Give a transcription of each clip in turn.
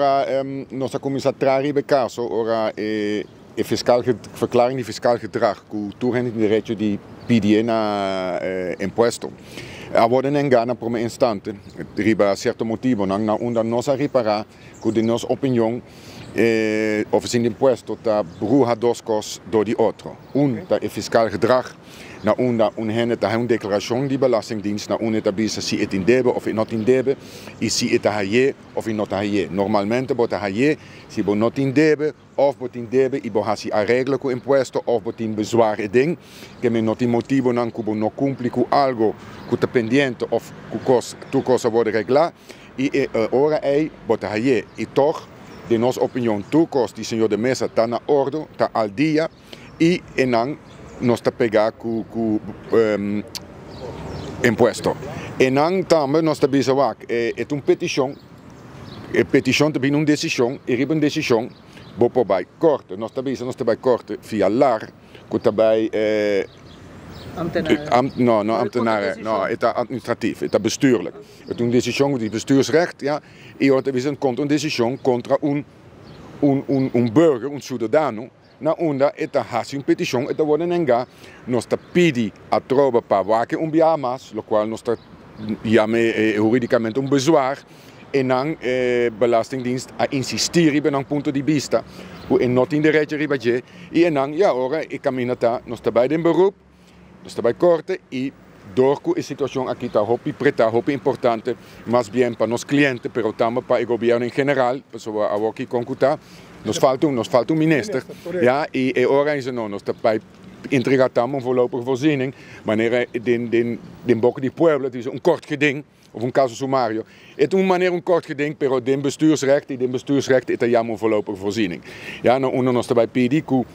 Ora nos a kuminsá traha riba e kaso, ora e e fiskal verklaring di fiskal gedrag ku tur hende tin derecho di pidié na impuesto a wòrdu nengá na promé instante riba sierto motibonan na unda nos a ripará ku den nos opinion e ofisina di impuesto ta bruha dos kos dor di otro. Un ta e fiskal gedrag na unda un hende ta haña un deklarashon di Belastingdienst na unda e ta bisa si e tin debe òf e no tin debe i si e ta hañ'é òf e no ta hañ'é. Normalmente bo ta hañ'é si bo no tin debe òf bo tin debe i bo hasi areglo ku impuesto òf bo tin bezwaar eden ke men no tin motibonan ku bo no kumpli ku algo ku ta pendiente òf ku kos tur kos a wòrdu reglá i e ora ei bo ta hañ'é. I tòg den nos opinion tur kos di señor de Meza ta na òrdu, ta al dia. I enan nos ta pega ku ku impuesto. Enan tambe nos ta bisa wak e ta un petishon, e petishon ta bini un desishon i riba un desishon bo por bai korte. Nos ta bisa nos ta bai korte via lar ku ta bai no no ambtenaren no e ta administratief e ta bestuurlijk. E ta un desishon di bestuursrecht ya i ora ta bisa kontra un desishon kontra un un un burger un ciudadano. Na unda e ta hasi un petishon e ta wòrdu nengá. Nos ta pidi atroba pa wak un biaha mas, lokual nos ta yama huridikamente un bezwaar. E nan Belastingdienst a insistí riba nan punto di bista ku e no tin derecho riba dje i e nan ya ora e kaminda ta nos ta bai den beroep. Nos ta bai korte i dor ku e situashon aki ta hopi pretá, hopi importante, mas bien pa nos kliente pero tambe pa e gobièrnu en general, pasobra awor ki kon ku ta, nos falta un, nos falta un minister, ya, i e ora ei no, nos ta bai entregá tambe un voorlopige voorziening, manera den den den boka di pueblo ta bisa un kort geding of un kaso sumario. E ta un manera un kort geding pero den bestuursrecht i den bestuursrecht e ta yama un voorlopige voorziening. Ya no unda nos ta bai pidi ku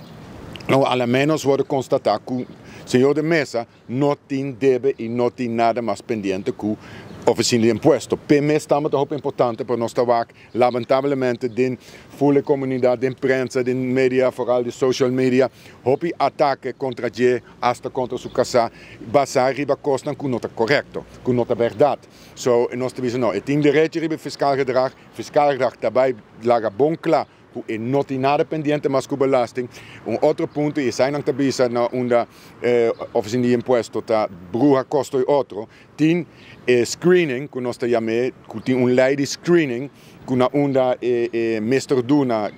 no a la menos worde konstatá ku señor de Meza no tin debe i no tin nada mas pendiente ku ofisina di impuesto. P'e mes tambe ta hopi importante pa nos ta wak Lamentablemente den ful e comunidad, den prensa, den media, vooral di social media, hopi atake contra dje, hasta contra su casa, basa riba cosnan cu no ta corecto, cu no ta berdad. So nos ta bisa no, e tin derecho riba e fiscal gedrag, fiscal gedrag ta bay laga bon cla cu e no tin nada pendiente mas cu belasting. Un otro punto, y esai nan ta bisa na unda e oficina di impuesto ta bruha costo y otro, Tin e screening ku nos ta yam'é, ku tin un lei di screening ku na unda e e mester duna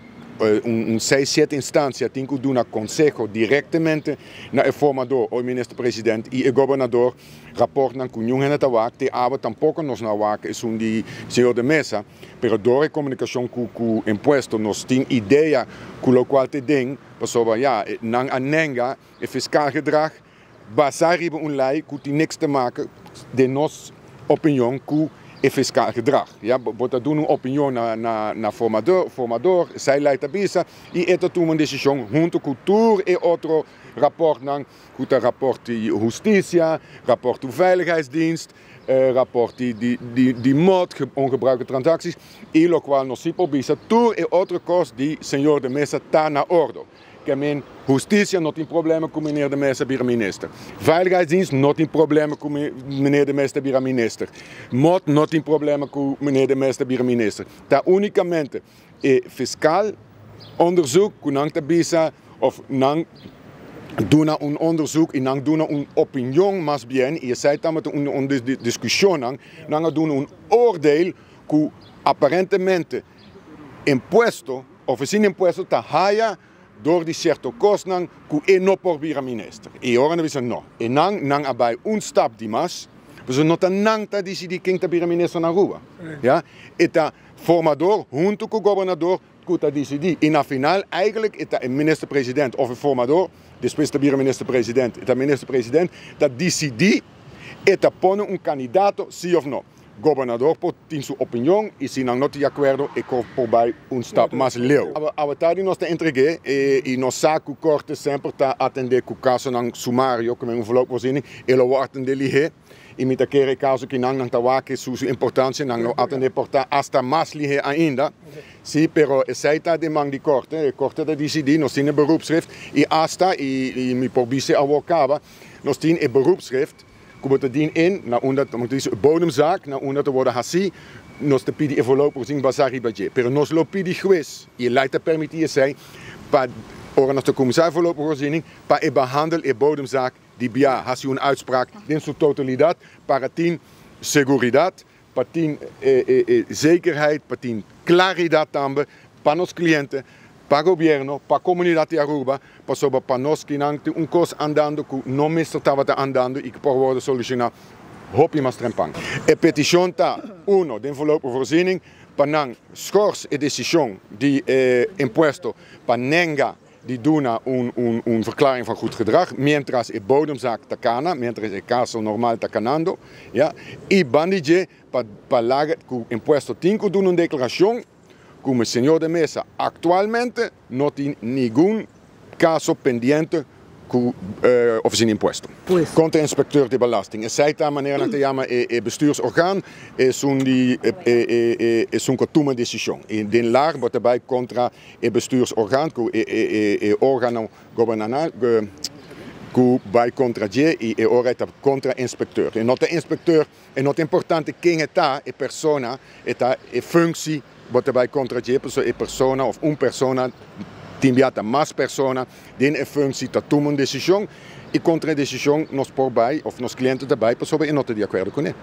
un seis siete instansia tin ku duna konseho direktemente na e formador o e minister president i e gobernador raportnan ku niun hende ta wak te awe tampoko nos no a wak esun di señor de Meza pero dor e komunikashon ku ku impuesto nos tin idea ku lokual te den pasobra ya nan a nenga e fiskal gedrag. Basá riba un lei ku tin niks te maka, den nos opinion, ku e fiskal gedrag. Ya, bo ta duna un opinion na na na formador, formador, esei lei ta bisa, i e ta tuma un desishon huntu ku tur e otro rapòrtnan, ku ta rapòrt di hustisia, rapòrt di veiligheidsdienst, rapòrt di di di di mot, ongebruikelijke transacties, i lokual nos si por bisa tur e otro kos di señor de Meza ta na ordo. Ke men hustisia no tin problema ku meneer de Meza bira minister. Veiligheidsdienst no tin problema ku meneer de Meza bira minister. Mot no tin problema ku meneer de Meza bira minister. Ta unikamente e fiskal onderzoek ku nan ta bisa of nan duna un onderzoek i nan duna un opinion mas bien i esei tabata un di diskushonnan, nan a duna un oordeel ku aparentemente impuesto Ofisina di impuesto ta haya dor di sierto kosnan ku e no por bira minister. I ora nan bisa no, e nan nan a bai un stap di mas, pasobra no ta nan ta disidí ken ta bira minister na Aruba. Ya, e ta formador huntu ku gobernador ku ta disidí. I na final eigenlijk e ta e minister president òf e formador, despues ta bira minister president, e ta minister president ta disidí e ta pone un kandidato si òf no. Gobernador por tin su opinion y si nan no tin di acuerdo e cor por bay un stap mas leu. Awe tardi nos ta entregue y nos sa cu Corte semper ta atende cu casonan sumario cu men un voorlopig e lo wor atende lihe y mi ta kere e caso ki nan nan ta wak su importancia nan lo atende por ta hasta mas lihe ainda si pero esey ta den man di Corte, e Corte ta dicidi nos tin e beroepschrift y hasta y mi por bisa awor caba nos tin e beroepschrift. Ku bo ta dien in na unda, bo ta bisa bodemzaak, na unda ta wòrdu hasí Nos ta pidi e voorlopige voorziening basá riba dje, pero nos lo pidi hues, i e lei ta permití esei, pa ora nos ta kuminsá e voorlopige voorziening, pa e behandel e bodemzaak di bia, hasi un uitspraak den su totalidat para tin seguridat, pa tin zekerheid, pa tin klaridat tambe pa nos kliente, pa gobierno, pa komunidat di Aruba, pasobra pa nos kinan tin un kos andando ku no mester tabata andando i ku por wòrdu solushoná hopi mas trempan. E petishon ta, uno, den voorlopige voorziening pa nan schors e desishon di e impuesto pa nenga di duna un un verklaring van goed gedrag mientras e bodemzaak ta kana, mientras e kaso normal ta kanando, ya, i bandi dje pa pa laga ku impuesto tin ku duna un deklarashon ku señor de Meza aktualmente no tin ningun kaso pendiente ku Ofisina di Impuesto. Kontra Inspekteur di Belasting. Esei ta manera nan ta yama e bestuursorgaan, esun di esun ku a tuma desishon. I den lar bo ta bai kontra e bestuursorgaan ku e organo gobernanal ku bai kontra dje i e ora e ta kontra inspekteur. E no ta inspekteur, e no ta importante ken e ta, e persona, e ta e functie bo ta bai kontra dje pasobra e persona of un persona tin bia ta mas persona den e functie ta tuma un desishon i kontra e desishon nos por bai of nos kliente ta bai pasobra e no ta di akuerdo kuné.